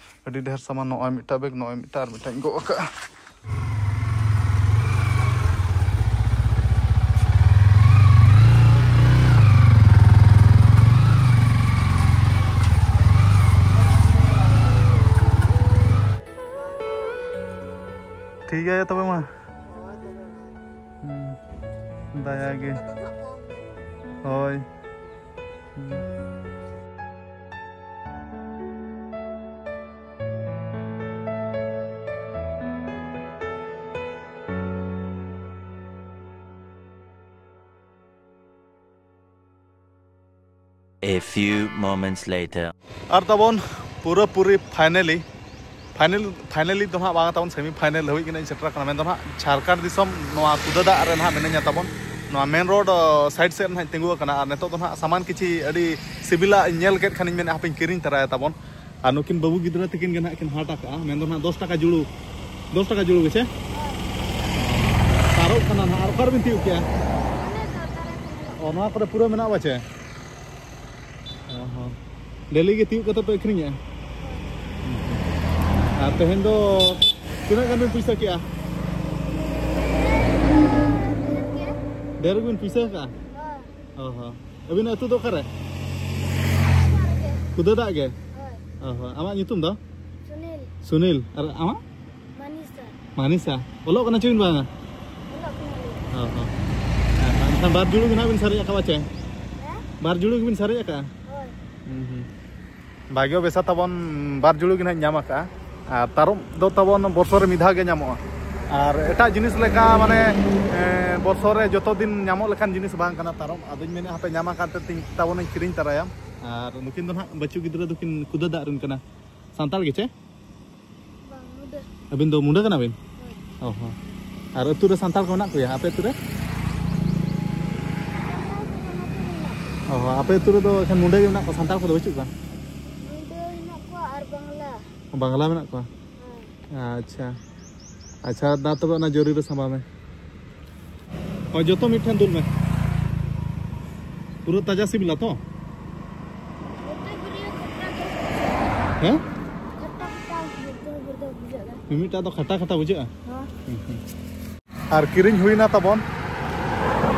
ᱟᱹᱰᱤ ᱰᱷᱮᱨ ᱥᱟᱢᱟᱱ, ᱱᱚᱜᱼᱚᱭ ᱢᱤᱫᱴᱟᱝ ᱵᱮᱜᱽ, ᱱᱚᱜᱼᱚᱭ ᱢᱤᱫᱴᱟᱝ, ᱟᱨ ᱢᱤᱫᱴᱟᱝ ᱤᱧ ᱜᱚᱜ ᱟᱠᱟᱫᱼᱟ᱾ ᱴᱷᱤᱠ ᱜᱮᱭᱟ ᱛᱚᱵᱮ ᱢᱟ᱾ ᱦᱩᱸ, ᱫᱟᱭᱟ ᱜᱮ᱾ ᱦᱳᱭ᱾ ᱦᱩᱸ᱾ A few moments later. ᱟᱨ ᱛᱟᱵᱚᱱ ᱯᱩᱨᱟᱹᱯᱩᱨᱤ finally, final, finally ᱫᱚ ᱦᱟᱸᱜ ᱵᱟᱝ, ᱛᱟᱵᱚᱱ semi final ᱦᱟᱹᱵᱤᱡ ᱜᱮ ᱱᱟᱜ ᱤᱧ ᱥᱮᱴᱮᱨ ᱟᱠᱟᱱᱟ᱾ ᱢᱮᱱᱫᱚ ᱦᱟᱸᱜ ᱡᱷᱟᱲᱠᱷᱚᱸᱰ ᱫᱤᱥᱚᱢ ᱱᱚᱣᱟ ᱠᱩᱫᱟᱹᱫᱟᱜ ᱨᱮ ᱱᱟᱦᱟᱜ ᱢᱤᱱᱟᱹᱧᱟ ᱛᱟᱵᱚᱱ, ᱱᱚᱣᱟ main road, ᱚ, side ᱥᱮᱫ ᱨᱮ ᱱᱟᱦᱟᱜ ᱤᱧ ᱛᱤᱸᱜᱩ ᱟᱠᱟᱱᱟ᱾ ᱟᱨ ᱱᱤᱛᱚᱜ ᱫᱚ ᱱᱟᱦᱟᱜ ᱥᱟᱢᱟᱱ ᱠᱤᱪᱷᱤ ᱟᱹᱰᱤ ᱥᱤᱵᱤᱞᱟᱜ ᱤᱧ ᱧᱮᱞ ᱠᱮᱫ ᱠᱷᱟᱱᱤᱧ ᱢᱮᱱᱮᱫᱼᱟ ᱦᱟᱯᱮᱧ ᱠᱤᱨᱤᱧ ᱛᱟᱨᱟᱭᱟ ᱛᱟᱵᱚᱱ᱾ ᱟᱨ ᱱᱩᱠᱤᱱ ᱵᱟᱹᱵᱩ ᱜᱤᱫᱽᱨᱟᱹ ᱛᱟᱹᱠᱤᱱ ᱜᱮ ᱱᱟᱦᱟᱜ ᱠᱤᱱ ᱦᱟᱴ ᱟᱠᱟᱜᱼᱟ᱾ ᱢᱮᱱᱫᱚ ᱱᱟᱦᱟᱜ ᱫᱚᱥ ᱴᱟᱠᱟ ᱡᱩᱲᱩ, ᱫᱚᱥ ᱴᱟᱠᱟ ᱡᱩᱲᱩ ᱜᱮᱥᱮ? ᱛᱟᱨᱚᱵ ᱠᱟᱱᱟ ᱱᱟᱦᱟᱜ᱾ ᱟᱨ ᱚᱠᱟ ᱨᱮᱵᱤᱱ ᱛᱤᱭᱳᱜ ᱠᱮᱜᱼᱟ? ᱚ, ᱱᱚᱣᱟ ᱠᱚᱨᱮ ᱯᱩᱨᱟᱹ ᱢᱮᱱᱟᱜᱼᱟ ᱵᱟᱪᱮ? ᱚ ᱦᱚᱸ᱾ ᱰᱮᱞᱤ ᱜᱮ ᱛᱤᱭᱳᱜ ᱠᱟᱛᱮ ᱯᱮ ᱟᱹᱠᱷᱨᱤᱧᱮᱜᱼᱟ? ᱟᱨ ᱛᱮᱦᱮᱧ ᱫᱚ ᱛᱤᱱᱟᱹᱜ ᱜᱟᱱ ᱵᱤᱱ ᱯᱩᱭᱥᱟᱹ ᱠᱮᱜᱼᱟ? ᱰᱷᱮᱨ ᱜᱮᱵᱤᱱ ᱯᱩᱭᱥᱟᱹ ᱟᱠᱟᱜᱼᱟ? ᱚ ᱦᱚᱸ᱾ ᱟᱹᱵᱤᱱᱟᱜ ᱟᱹᱛᱩ ᱫᱚ ᱚᱠᱟᱨᱮ? ᱠᱩᱫᱟᱹ ᱫᱟᱜ ᱜᱮ? ᱚ ᱦᱚᱸ᱾ ᱟᱢᱟᱜ ᱧᱩᱛᱩᱢ ᱫᱚ? ᱥᱩᱱᱤᱞ᱾ ᱥᱩᱱᱤᱞ᱾ ᱟᱨ ᱟᱢᱟᱜ? ᱢᱟᱱᱤᱥᱟ᱾ ᱢᱟᱱᱤᱥᱟ? ᱚᱞᱚᱜ ᱠᱟᱱᱟ ᱪᱚᱵᱤᱱ ᱵᱟᱝᱟ? ᱚᱞᱚᱜ ᱠᱟᱱᱟᱞᱤᱧ᱾ ᱚ ᱦᱚᱸ᱾ ᱦᱮᱸ, ᱮᱱᱠᱷᱟᱱ ᱵᱟᱨ ᱡᱩᱲᱩ ᱜᱮ ᱱᱟᱦᱟᱜ ᱵᱤᱱ ᱥᱟᱨᱮᱡ ᱟᱠᱟᱫᱼᱟ ᱪᱮ? ᱦᱮᱸ? ᱵᱟᱨ ᱡᱩᱲᱩ ᱜᱮᱵᱤᱱ ᱥᱟᱨᱮᱡ ᱟᱠᱟᱫᱼᱟ? ᱦᱳᱭ᱾ ᱦᱩᱸ, ᱦᱩᱸ᱾ ᱵᱷᱟᱜᱮ ᱵᱮᱥᱟ ᱛᱟᱵᱚᱱ ᱵᱟᱨ ᱡᱩᱲᱩ ᱜᱮ ᱱᱟᱦᱟᱜ ᱤᱧ ᱧᱟᱢ ᱟᱠᱟᱫᱼᱟ᱾ ᱟᱨ ᱛᱟᱨᱚᱵ ᱫᱚ ᱛᱟᱵᱚᱱ ᱵᱚᱨᱥᱚ ᱨᱮ ᱢᱤᱫ ᱫᱷᱟᱣ ᱜᱮ ᱧᱟᱢᱚᱜᱼᱟ᱾ ᱟᱨ ᱮᱴᱟᱜ ᱡᱤᱱᱤᱥ ᱞᱮᱠᱟ ᱢᱟᱱᱮ, ᱮᱸ, ᱵᱚᱨᱥᱚ ᱨᱮ ᱡᱚᱛᱚ ᱫᱤᱱ ᱧᱟᱢᱚᱜ ᱞᱮᱠᱟᱱ ᱡᱤᱱᱤᱥ ᱵᱟᱝ ᱠᱟᱱᱟ ᱛᱟᱨᱚᱵ᱾ ᱟᱫᱚᱧ ᱢᱮᱱᱮᱫᱼᱟ ᱦᱟᱯᱮ ᱧᱟᱢ ᱟᱠᱟᱱ ᱛᱮ ᱛᱤᱧ ᱛᱟᱵᱚᱱᱤᱧ ᱠᱤᱨᱤᱧ ᱛᱟᱨᱟᱭᱟ᱾ ᱟᱨ ᱱᱩᱠᱤᱱ ᱫᱚ ᱱᱟᱦᱟᱜ ᱵᱟᱹᱪᱩ ᱜᱤᱫᱽᱨᱟᱹ ᱫᱚᱠᱤᱱ ᱠᱩᱫᱟᱹ ᱫᱟᱜ ᱨᱮᱱ ᱠᱟᱱᱟ᱾ ᱥᱟᱱᱛᱟᱲ ᱜᱮ ᱪᱮ? ᱵᱟᱝ, ᱢᱩᱰᱟᱹ᱾ ᱟᱹᱵᱤᱱ ᱫᱚ ᱢᱩᱰᱟᱹ ᱠᱟᱱᱟ ᱵᱤᱱ? ᱦᱳᱭ᱾ ᱚ ᱦᱚᱸ᱾ ᱟᱨ ᱟᱹᱛᱩ ᱨᱮ ᱥᱟᱱᱛᱟᱲ ᱠᱚ ᱢᱮᱱᱟᱜ ᱠᱚ ᱜᱮᱭᱟ ᱟᱯᱮ ᱟᱹᱛᱩ ᱨᱮ? ᱚ ᱦᱚᱸ, ᱟᱯᱮ ᱟᱹᱛᱩ ᱨᱮᱫᱚ ᱮᱠᱷᱮᱱ ᱢᱩᱰᱟᱹ ᱜᱮ ᱢᱮᱱᱟᱜ ᱠᱚᱣᱟ, ᱥᱟᱱᱛᱟᱲ ᱠᱚᱫᱚ ᱵᱟᱹᱪᱩᱜ ᱠᱚᱣᱟ? ᱢᱩᱰᱟᱹ ᱢᱮᱱᱟᱜ ᱠᱚᱣᱟ ᱟᱨ ᱵᱟᱝᱞᱟ᱾ ᱵᱟᱝᱞᱟ ᱢᱮᱱᱟᱜ ᱠᱚᱣᱟ? ᱦᱮᱸ᱾ ᱟᱪᱪᱷᱟ, ᱟᱪᱪᱷᱟ, ᱫᱟ ᱛᱚᱵᱮ ᱚᱱᱟ ᱡᱚᱨᱤ ᱨᱮ ᱥᱟᱢᱵᱟᱣ ᱢᱮ᱾ ᱦᱳᱭ, ᱡᱚᱛᱚ ᱢᱤᱫ ᱴᱷᱮᱱ ᱫᱩᱞ ᱢᱮ᱾ ᱯᱩᱨᱟᱹ ᱛᱟᱡᱟ ᱥᱤᱵᱤᱞᱟ ᱛᱚ? ᱦᱮᱸ? ᱢᱤᱢᱤᱫᱴᱟᱜ ᱫᱚ ᱠᱷᱟᱴᱟ ᱠᱷᱟᱴᱟ ᱵᱩᱡᱷᱟᱹᱜᱼᱟ᱾ ᱦᱮᱸ᱾ ᱦᱩᱸ, ᱦᱩᱸ᱾ ᱟᱨ ᱠᱤᱨᱤᱧ ᱦᱩᱭᱱᱟ ᱛᱟᱵᱚᱱ,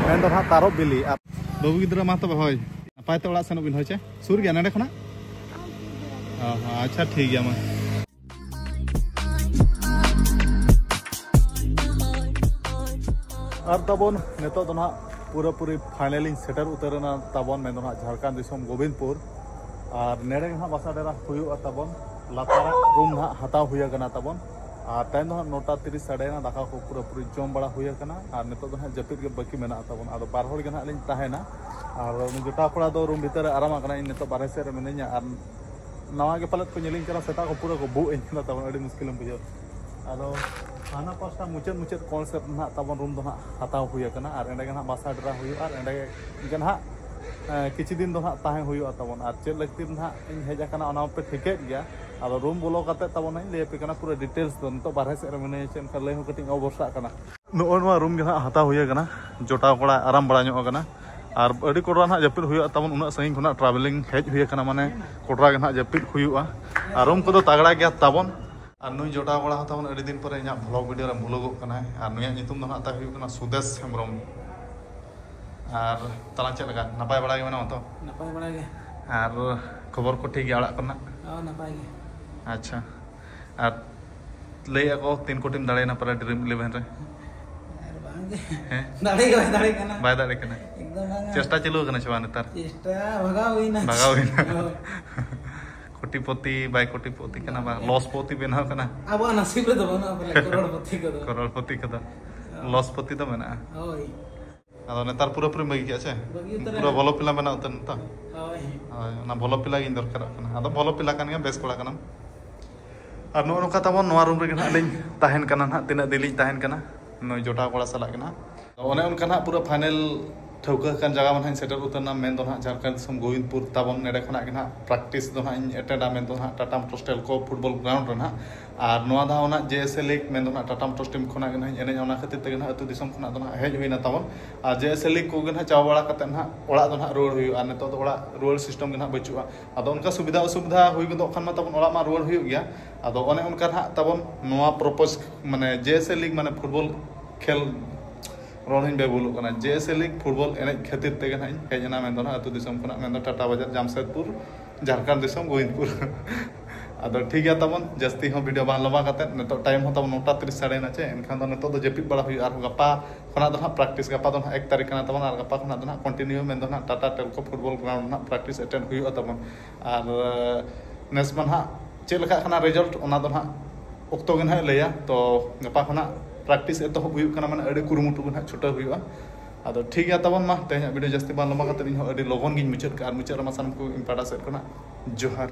ᱢᱮᱱ ᱫᱚ ᱱᱟᱦᱟᱜ ᱛᱟᱨᱚᱵ ᱵᱤᱞᱤ᱾ ᱟᱨ ᱵᱟᱹᱵᱩ ᱜᱤᱫᱽᱨᱟᱹ ᱢᱟ ᱛᱚᱵᱮ, ᱦᱳᱭ, ᱱᱟᱯᱟᱭ ᱛᱮ ᱚᱲᱟᱜ ᱥᱮᱱᱚᱜ ᱵᱤᱱ, ᱦᱳᱭ ᱪᱮ? ᱥᱩᱨ ᱜᱮᱭᱟ ᱱᱚᱸᱰᱮ ᱠᱷᱚᱱᱟᱜ? ᱚ ᱦᱚᱸ, ᱟᱪᱪᱷᱟ, ᱴᱷᱤᱠ ᱜᱮᱭᱟ ᱢᱟ᱾ ᱟᱨ ᱛᱟᱵᱚᱱ ᱱᱤᱛᱚᱜ ᱫᱚ ᱱᱟᱦᱟᱜ ᱯᱩᱨᱟᱹᱯᱩᱨᱤ final ᱤᱧ ᱥᱮᱴᱮᱨ ᱩᱛᱟᱹᱨ ᱮᱱᱟ ᱛᱟᱵᱚᱱ, ᱢᱮᱱ ᱫᱚ ᱱᱟᱦᱟᱜ ᱡᱷᱟᱲᱠᱷᱚᱸᱰ ᱫᱤᱥᱚᱢ ᱜᱳᱵᱤᱱᱫᱽᱯᱩᱨ᱾ ᱟᱨ ᱱᱮᱰᱮ ᱜᱮ ᱱᱟᱦᱟᱜ ᱵᱟᱥᱟ ᱰᱮᱨᱟ ᱦᱩᱭᱩᱜᱼᱟ ᱛᱟᱵᱚᱱ, ᱞᱟᱛᱟᱨᱟᱜ ᱨᱩᱢ ᱱᱟᱦᱟᱜ ᱦᱟᱛᱟᱣ ᱦᱩᱭ ᱟᱠᱟᱱᱟ ᱛᱟᱵᱚᱱ᱾ ᱟᱨ ᱴᱟᱭᱤᱢ ᱫᱚ ᱱᱟᱦᱟᱜ ᱱᱚᱴᱟ ᱛᱤᱨᱤᱥ ᱥᱟᱰᱮᱭᱮᱱᱟ, ᱫᱟᱠᱟ ᱠᱚ ᱯᱩᱨᱟᱹᱯᱩᱨᱤ ᱡᱚᱢ ᱵᱟᱲᱟ ᱦᱩᱭ ᱟᱠᱟᱱᱟ᱾ ᱟᱨ ᱱᱤᱛᱚᱜ ᱫᱚ ᱱᱟᱦᱟᱜ ᱡᱟᱹᱯᱤᱫ ᱜᱮ ᱵᱟᱹᱠᱤ ᱢᱮᱱᱟᱜᱼᱟ ᱛᱟᱵᱚᱱ᱾ ᱟᱫᱚ ᱵᱟᱨ ᱦᱚᱲ ᱜᱮ ᱱᱟᱦᱟᱜ ᱞᱤᱧ ᱛᱟᱦᱮᱱᱟ᱾ ᱟᱨ ᱩᱱᱤ ᱡᱚᱴᱟᱣ ᱠᱚᱲᱟ ᱫᱚ ᱨᱩᱢ ᱵᱷᱤᱛᱟᱹᱨ ᱨᱮ ᱟᱨᱟᱢ ᱟᱠᱟᱱᱟ, ᱤᱧ ᱱᱤᱛᱚᱜ ᱵᱟᱨᱦᱮ ᱥᱮᱫ ᱨᱮ ᱢᱤᱱᱟᱹᱧᱟ᱾ ᱟᱨ ᱱᱟᱣᱟ ᱜᱮ ᱯᱟᱞᱮᱫ ᱠᱚ ᱧᱮᱞᱤᱧ ᱠᱟᱱᱟ, ᱥᱮᱛᱟᱜ ᱠᱷᱚᱱ ᱯᱩᱨᱟᱹ ᱠᱚ ᱵᱩᱜ ᱤᱧ ᱠᱟᱱᱟ ᱛᱟᱵᱚᱱ, ᱟᱹᱰᱤ ᱢᱩᱥᱠᱤᱞᱮᱢ ᱵᱩᱡᱷᱟᱹᱣᱟ᱾ ᱟᱫᱚ ᱦᱟᱱᱟ ᱯᱟᱥᱴᱟ ᱢᱩᱪᱟᱹᱫ ᱢᱩᱪᱟᱹᱫ ᱠᱚᱬ ᱥᱮᱫ ᱱᱟᱦᱟᱜ ᱛᱟᱵᱚᱱ ᱨᱩᱢ ᱫᱚ ᱱᱟᱦᱟᱜ ᱦᱟᱛᱟᱣ ᱦᱩᱭ ᱟᱠᱟᱱᱟ, ᱟᱨ ᱮᱸᱰᱮ ᱜᱮ ᱱᱟᱦᱟᱜ ᱵᱟᱥᱟ ᱰᱮᱨᱟ ᱦᱩᱭᱩᱜᱼᱟ, ᱟᱨ ᱮᱸᱰᱮ ᱜᱮ ᱱᱟᱦᱟᱜ, ᱮᱸ, ᱠᱤᱪᱷᱩ ᱫᱤᱱ ᱫᱚ ᱱᱟᱦᱟᱜ ᱛᱟᱦᱮᱸ ᱦᱩᱭᱩᱜᱼᱟ ᱛᱟᱵᱚᱱ᱾ ᱟᱨ ᱪᱮᱫ ᱞᱟᱹᱜᱤᱫ ᱱᱟᱦᱟᱜ ᱤᱧ ᱦᱮᱡ ᱟᱠᱟᱱᱟ, ᱚᱱᱟ ᱢᱟᱯᱮ ᱴᱷᱤᱠᱟᱹᱭᱮᱫ ᱜᱮᱭᱟ᱾ ᱟᱫᱚ ᱨᱩᱢ ᱵᱚᱞᱚ ᱠᱟᱛᱮᱫ ᱛᱟᱵᱚᱱ ᱦᱟᱸᱜ ᱤᱧ ᱞᱟᱹᱭ ᱟᱯᱮ ᱠᱟᱱᱟ ᱯᱩᱨᱟᱹ details ᱫᱚ᱾ ᱱᱤᱛᱚᱜ ᱵᱟᱨᱦᱮ ᱥᱮᱫ ᱨᱮ ᱢᱤᱱᱟᱹᱧᱟ, ᱪᱮᱫ ᱞᱮᱠᱟ ᱞᱟᱹᱭ ᱦᱚᱸ ᱠᱟᱹᱴᱤᱡ ᱚᱵᱚᱥᱴᱟᱜ ᱠᱟᱱᱟ᱾ ᱱᱚᱜᱼᱚ ᱱᱚᱣᱟ ᱨᱩᱢ ᱜᱮ ᱱᱟᱦᱟᱜ ᱦᱟᱛᱟᱣ ᱦᱩᱭ ᱟᱠᱟᱱᱟ, ᱡᱚᱴᱟᱣ ᱠᱚᱲᱟ ᱟᱨᱟᱢ ᱵᱟᱲᱟ ᱧᱚᱜ ᱟᱠᱟᱱᱟ᱾ ᱟᱨ ᱟᱹᱰᱤ ᱠᱚᱰᱨᱟ ᱱᱟᱦᱟᱜ ᱡᱟᱹᱯᱤᱫ ᱦᱩᱭᱩᱜᱼᱟ ᱛᱟᱵᱚᱱ, ᱩᱱᱟᱹᱜ ᱥᱟᱺᱜᱤᱧ ᱠᱷᱚᱱᱟᱜ travelling ᱦᱮᱡ ᱦᱩᱭ ᱟᱠᱟᱱᱟ, ᱢᱟᱱᱮ ᱠᱚᱰᱨᱟ ᱜᱮ ᱱᱟᱦᱟᱜ ᱡᱟᱹᱯᱤᱫ ᱦᱩᱭᱩᱜᱼᱟ᱾ ᱟᱨ ᱨᱩᱢ ᱠᱚᱫᱚ ᱛᱟᱜᱲᱟ ᱜᱮᱭᱟ ᱛᱟᱵᱚᱱ᱾ ᱟᱨ ᱱᱩᱭ ᱡᱚᱴᱟᱣ ᱠᱚᱲᱟ ᱦᱚᱸ ᱛᱟᱵᱚᱱ ᱟᱹᱰᱤ ᱫᱤᱱ ᱯᱚᱨᱮ ᱤᱧᱟᱹᱜ vlog video ᱨᱮ ᱵᱷᱩᱞᱟᱹᱜᱚᱜ ᱠᱟᱱᱟᱭ᱾ ᱟᱨ ᱱᱩᱭᱟᱜ ᱧᱩᱛᱩᱢ ᱫᱚ ᱱᱟᱦᱟᱜ ᱛᱟᱭ ᱦᱩᱭᱩᱜ ᱠᱟᱱᱟ ᱥᱩᱫᱮᱥ ᱦᱮᱢᱵᱨᱚᱢ᱾ ᱟᱨ ᱛᱟᱞᱟᱝ ᱪᱮᱫ ᱞᱮᱠᱟ, ᱱᱟᱯᱟᱭ ᱵᱟᱲᱟ ᱜᱮ ᱢᱮᱱᱟᱢᱟ ᱛᱚ? ᱱᱟᱯᱟᱭ ᱵᱟᱲᱟ ᱜᱮ᱾ ᱟᱨ ᱠᱷᱚᱵᱚᱨ ᱠᱚ ᱴᱷᱤᱠ ᱜᱮᱭᱟ ᱚᱲᱟᱜ ᱠᱚᱨᱮᱱᱟᱜ? ᱦᱚᱸ, ᱱᱟᱯᱟᱭ ᱜᱮ᱾ ᱟᱪᱪᱷᱟ, ᱟᱨ ᱞᱟᱹᱭᱮᱫᱼᱟ ᱠᱚ ᱛᱤᱱ ᱠᱳᱴᱤᱢ ᱫᱟᱲᱮᱭᱮᱱᱟ ᱯᱟᱞᱮ Dream Eleven ᱨᱮ? ᱟᱨ ᱵᱟᱝ ᱜᱮ᱾ ᱦᱮᱸ? ᱫᱟᱲᱮ ᱜᱮ ᱵᱟᱭ ᱫᱟᱲᱮ ᱠᱟᱱᱟ᱾ ᱵᱟᱭ ᱫᱟᱲᱮ ᱠᱟᱱᱟ᱾ ᱮᱠᱫᱚᱢ ᱵᱟᱝᱟ᱾ ᱪᱮᱥᱴᱟ ᱪᱟᱹᱞᱩ ᱟᱠᱟᱱᱟ ᱪᱮ ᱵᱟᱝ ᱱᱮᱛᱟᱨ? ᱪᱮᱥᱴᱟ ᱵᱷᱟᱜᱟᱣ ᱦᱩᱭᱱᱟ᱾ ᱵᱷᱟᱜᱟᱣ ᱦᱩᱭᱱᱟ᱾ ᱦᱳᱭ᱾ ᱠᱳᱴᱤᱯᱚᱛᱤ ᱵᱟᱭ ᱠᱳᱴᱤᱯᱚᱛᱤ ᱠᱟᱱᱟ, ᱵᱟᱝ, ᱵᱟᱝ᱾ Loss ᱯᱚᱛᱤ ᱵᱮᱱᱟᱣ ᱠᱟᱱᱟ᱾ ᱟᱵᱚᱣᱟᱜ ᱱᱟᱥᱤᱵ ᱨᱮᱫᱚ ᱵᱟᱹᱱᱩᱜᱼᱟ ᱯᱟᱞᱮ ᱠᱨᱳᱲ ᱯᱚᱛᱤ ᱠᱚᱫᱚ᱾ ᱠᱨᱳᱲ ᱯᱚᱛᱤ ᱠᱚᱫᱚ᱾ ᱦᱳᱭ᱾ Loss ᱯᱚᱛᱤ ᱫᱚ ᱢᱮᱱᱟᱜᱼᱟ᱾ ᱦᱳᱭ᱾ ᱟᱫᱚ ᱱᱮᱛᱟᱨ ᱯᱩᱨᱟᱹᱯᱩᱨᱤ ᱵᱟᱹᱜᱤ ᱠᱮᱫᱼᱟ ᱪᱮ? ᱵᱟᱹᱜᱤ ᱩᱛᱟᱹᱨ ᱯᱩᱨᱟᱹ ᱟᱠᱟᱫ᱾ ᱵᱚᱞᱚ ᱯᱤᱞᱟ ᱵᱮᱱᱟᱣ ᱩᱛᱟᱹᱨ ᱱᱮᱛᱟᱨ? ᱦᱳᱭ᱾ ᱦᱳᱭ, ᱚᱱᱟ ᱵᱚᱞᱚ ᱯᱤᱞᱟ ᱜᱤᱧ ᱫᱚᱨᱠᱟᱨᱚᱜ ᱠᱟᱱᱟ᱾ ᱟᱫᱚ ᱵᱚᱞᱚ ᱯᱤᱞᱟ ᱠᱟᱱ ᱜᱮᱭᱟ, ᱵᱮᱥ ᱠᱚᱲᱟ ᱠᱟᱱᱟᱢ᱾ ᱟᱨ ᱱᱚᱜᱼᱚ ᱱᱚᱝᱠᱟ ᱛᱟᱵᱚᱱ ᱱᱚᱣᱟ ᱨᱩᱢ ᱨᱮᱜᱮ ᱱᱟᱦᱟᱜ ᱞᱤᱧ ᱛᱟᱦᱮᱱ ᱠᱟᱱᱟ ᱱᱟᱦᱟᱜ, ᱛᱤᱱᱟᱹᱜ ᱫᱤᱱ ᱞᱤᱧ ᱛᱟᱦᱮᱱ ᱠᱟᱱᱟ ᱱᱩᱭ ᱡᱚᱴᱟᱣ ᱠᱚᱲᱟ ᱥᱟᱞᱟᱜ ᱜᱮ ᱱᱟᱦᱟᱜ᱾ ᱚᱱᱮ ᱚᱱᱠᱟ ᱱᱟᱦᱟᱜ ᱯᱩᱨᱟᱹ ᱯᱷᱟᱭᱱᱮᱞ ᱴᱷᱟᱹᱣᱠᱟᱹ ᱟᱠᱟᱱ ᱡᱟᱭᱜᱟ ᱢᱟ ᱱᱟᱦᱟᱜ ᱤᱧ ᱥᱮᱴᱮᱨ ᱩᱛᱟᱹᱨ ᱮᱱᱟ, ᱢᱮᱱ ᱫᱚ ᱱᱟᱦᱟᱜ ᱡᱷᱟᱲᱠᱷᱚᱸᱰ ᱫᱤᱥᱚᱢ ᱜᱳᱵᱤᱱᱫᱽᱯᱩᱨ ᱛᱟᱵᱚᱱ᱾ ᱱᱚᱸᱰᱮ ᱠᱷᱚᱱᱟᱜ ᱜᱮ ᱱᱟᱦᱟᱜ ᱯᱨᱮᱠᱴᱤᱥ ᱫᱚ ᱱᱟᱦᱟᱜ ᱤᱧ ᱮᱴᱮᱱᱰᱟ, ᱢᱮᱱ ᱫᱚ ᱱᱟᱦᱟᱜ Tata motors Telco football ground ᱨᱮ ᱱᱟᱦᱟᱜ᱾ ᱟᱨ ᱱᱚᱣᱟ ᱫᱷᱟᱣ ᱱᱟᱦᱟᱜ ᱡᱮ ᱮᱥ ᱮ ᱞᱤᱜᱽ, ᱢᱮᱱ ᱫᱚ ᱱᱟᱦᱟᱜ ᱴᱟᱴᱟ ᱢᱚᱴᱚᱨᱥ ᱴᱤᱢ ᱠᱷᱚᱱᱟᱜ ᱜᱮ ᱱᱟᱦᱟᱜ ᱤᱧ ᱮᱱᱮᱡᱼᱟ, ᱚᱱᱟ ᱠᱷᱟᱹᱛᱤᱨ ᱛᱮᱜᱮ ᱱᱟᱦᱟᱜ ᱟᱹᱛᱩ ᱫᱤᱥᱚᱢ ᱠᱷᱚᱱᱟᱜ ᱫᱚ ᱱᱟᱦᱟᱜ ᱦᱮᱡ ᱦᱩᱭᱱᱟ ᱛᱟᱵᱚᱱ᱾ ᱟᱨ ᱡᱮ ᱮᱥ ᱮ ᱞᱤᱜᱽ ᱠᱚᱜᱮ ᱱᱟᱦᱟᱜ ᱪᱟᱵᱟ ᱵᱟᱲᱟ ᱠᱟᱛᱮ ᱱᱟᱦᱟᱜ ᱚᱲᱟᱜ ᱫᱚ ᱱᱟᱦᱟᱜ ᱨᱩᱣᱟᱹᱲ ᱦᱩᱭᱩᱜᱼᱟ᱾ ᱱᱤᱛᱚᱜ ᱫᱚ ᱚᱲᱟᱜ ᱨᱩᱣᱟᱹᱲ ᱥᱤᱥᱴᱮᱢ ᱜᱮ ᱱᱟᱦᱟᱜ ᱵᱟᱹᱪᱩᱜᱼᱟ᱾ ᱟᱫᱚ ᱚᱱᱠᱟ ᱥᱩᱵᱤᱫᱷᱟ ᱚᱥᱩᱵᱤᱫᱷᱟ ᱦᱩᱭ ᱜᱚᱫᱚᱜ ᱠᱷᱟᱱ ᱢᱟ ᱛᱟᱵᱚᱱ ᱚᱲᱟᱜ ᱢᱟ ᱨᱩᱣᱟᱹᱲ ᱦᱩᱭᱩᱜ ᱜᱮᱭᱟ᱾ ᱟᱫᱚ ᱚᱱᱮ ᱚᱱᱠᱟ ᱱᱟᱦᱟᱜ ᱛᱟᱵᱚᱱ ᱱᱚᱣᱟ ᱯᱨᱚᱯᱳᱡᱽ, ᱢᱟᱱᱮ ᱡᱮ ᱮᱥ ᱮ ᱞᱤᱜᱽ ᱢᱟᱱᱮ ᱯᱷᱩᱴᱵᱚᱞ ᱠᱷᱮᱞ, ᱨᱚᱲ ᱦᱚᱸᱧ ᱵᱮᱵᱩᱞᱚᱜ ᱠᱟᱱᱟ, ᱡᱮ ᱮᱥ ᱮ ᱞᱤᱜᱽ ᱯᱷᱩᱴᱵᱚᱞ ᱮᱱᱮᱡ ᱠᱷᱟᱹᱛᱤᱨ ᱛᱮᱜᱮ ᱱᱟᱦᱟᱜ ᱤᱧ ᱦᱮᱡ ᱮᱱᱟ, ᱢᱮᱱᱫᱚ ᱱᱟᱦᱟᱜ ᱟᱹᱛᱩ ᱫᱤᱥᱚᱢ ᱠᱷᱚᱱᱟᱜ, ᱢᱮᱱᱫᱚ ᱴᱟᱴᱟ ᱵᱟᱡᱟᱨ, ᱡᱟᱢᱥᱮᱫᱽᱯᱩᱨ, ᱡᱷᱟᱲᱠᱷᱚᱸᱰ ᱫᱤᱥᱚᱢ, ᱜᱳᱵᱤᱱᱫᱽᱯᱩᱨ᱾ ᱟᱫᱚ ᱴᱷᱤᱠ ᱜᱮᱭᱟ ᱛᱟᱵᱚᱱ, ᱡᱟᱹᱥᱛᱤ ᱦᱚᱸ ᱵᱷᱤᱰᱤᱭᱳ ᱵᱟᱝ ᱞᱚᱢᱵᱟ ᱠᱟᱛᱮᱫ, ᱱᱤᱛᱚᱜ ᱴᱟᱭᱤᱢ ᱦᱚᱸ ᱛᱟᱵᱚᱱ ᱱᱚᱴᱟ ᱛᱤᱨᱤᱥ ᱥᱟᱰᱮᱭᱮᱱᱟ ᱪᱮ, ᱮᱱᱠᱷᱟᱱ ᱫᱚ ᱱᱤᱛᱚᱜ ᱫᱚ ᱡᱟᱹᱯᱤᱫ ᱵᱟᱲᱟ ᱦᱩᱭᱩᱜᱼᱟ᱾ ᱟᱨᱦᱚᱸ ᱜᱟᱯᱟ ᱠᱷᱚᱱᱟᱜ ᱫᱚ ᱱᱟᱦᱟᱜ ᱯᱨᱮᱠᱴᱤᱥ, ᱜᱟᱯᱟ ᱫᱚ ᱱᱟᱦᱟᱜ ᱮᱠ ᱛᱟᱹᱨᱤᱠᱷ ᱠᱟᱱᱟ ᱛᱟᱵᱚᱱ, ᱟᱨ ᱜᱟᱯᱟ ᱠᱷᱚᱱᱟᱜ ᱫᱚ ᱱᱟᱦᱟᱜ ᱠᱚᱱᱴᱤᱱᱤᱭᱩ, ᱢᱮᱱᱫᱚ ᱱᱟᱦᱟᱜ ᱴᱟᱴᱟ ᱴᱮᱞᱠᱳ ᱯᱷᱩᱴᱵᱚᱞ ᱜᱨᱟᱣᱩᱱᱰ ᱱᱟᱦᱟᱜ ᱯᱨᱮᱠᱴᱤᱥ ᱮᱴᱮᱱᱰ ᱦᱩᱭᱩᱜᱼᱟ ᱛᱟᱵᱚᱱ᱾ ᱟᱨ ᱱᱮᱥ ᱢᱟ ᱱᱟᱦᱟᱜ ᱪᱮᱫ ᱞᱮᱠᱟᱜ ᱠᱟᱱᱟ ᱨᱮᱡᱟᱞᱴ, ᱚᱱᱟ ᱫᱚ ᱱᱟᱦᱟᱜ ᱚᱠᱛᱚ ᱜᱮ ᱱᱟᱦᱟᱜ ᱞᱟᱹᱭᱟ᱾ ᱛᱚ ᱜᱟᱯᱟ ᱠᱷᱚᱱᱟᱜ ᱯᱨᱮᱠᱴᱤᱥ ᱮᱛᱚᱦᱚᱵ ᱦᱩᱭᱩᱜ ᱠᱟᱱᱟ, ᱢᱟᱱᱮ ᱟᱹᱰᱤ ᱠᱩᱨᱩᱢᱩᱴᱩ ᱜᱮ ᱱᱟᱦᱟᱜ ᱪᱷᱩᱴᱟᱹᱣ ᱦᱩᱭᱩᱜᱼᱟ᱾ ᱟᱫᱚ ᱴᱷᱤᱠ ᱜᱮᱭᱟ ᱛᱟᱵᱚᱱ, ᱢᱟ ᱛᱮᱦᱮᱧᱟᱜ ᱵᱷᱤᱰᱤᱭᱳ ᱡᱟᱹᱥᱛᱤ ᱵᱟᱝ ᱞᱚᱢᱵᱟ ᱠᱟᱛᱮ ᱤᱧ ᱦᱚᱸ ᱟᱹᱰᱤ ᱞᱚᱜᱚᱱ ᱜᱤᱧ ᱢᱩᱪᱟᱹᱫ ᱠᱟᱜᱼᱟ᱾ ᱟᱨ ᱢᱩᱪᱟᱹᱫ ᱨᱮᱢᱟ ᱥᱟᱱᱟᱢ ᱠᱚ ᱤᱧ ᱯᱟᱦᱴᱟ ᱥᱮᱫ ᱠᱷᱚᱱᱟᱜ ᱡᱚᱦᱟᱨ᱾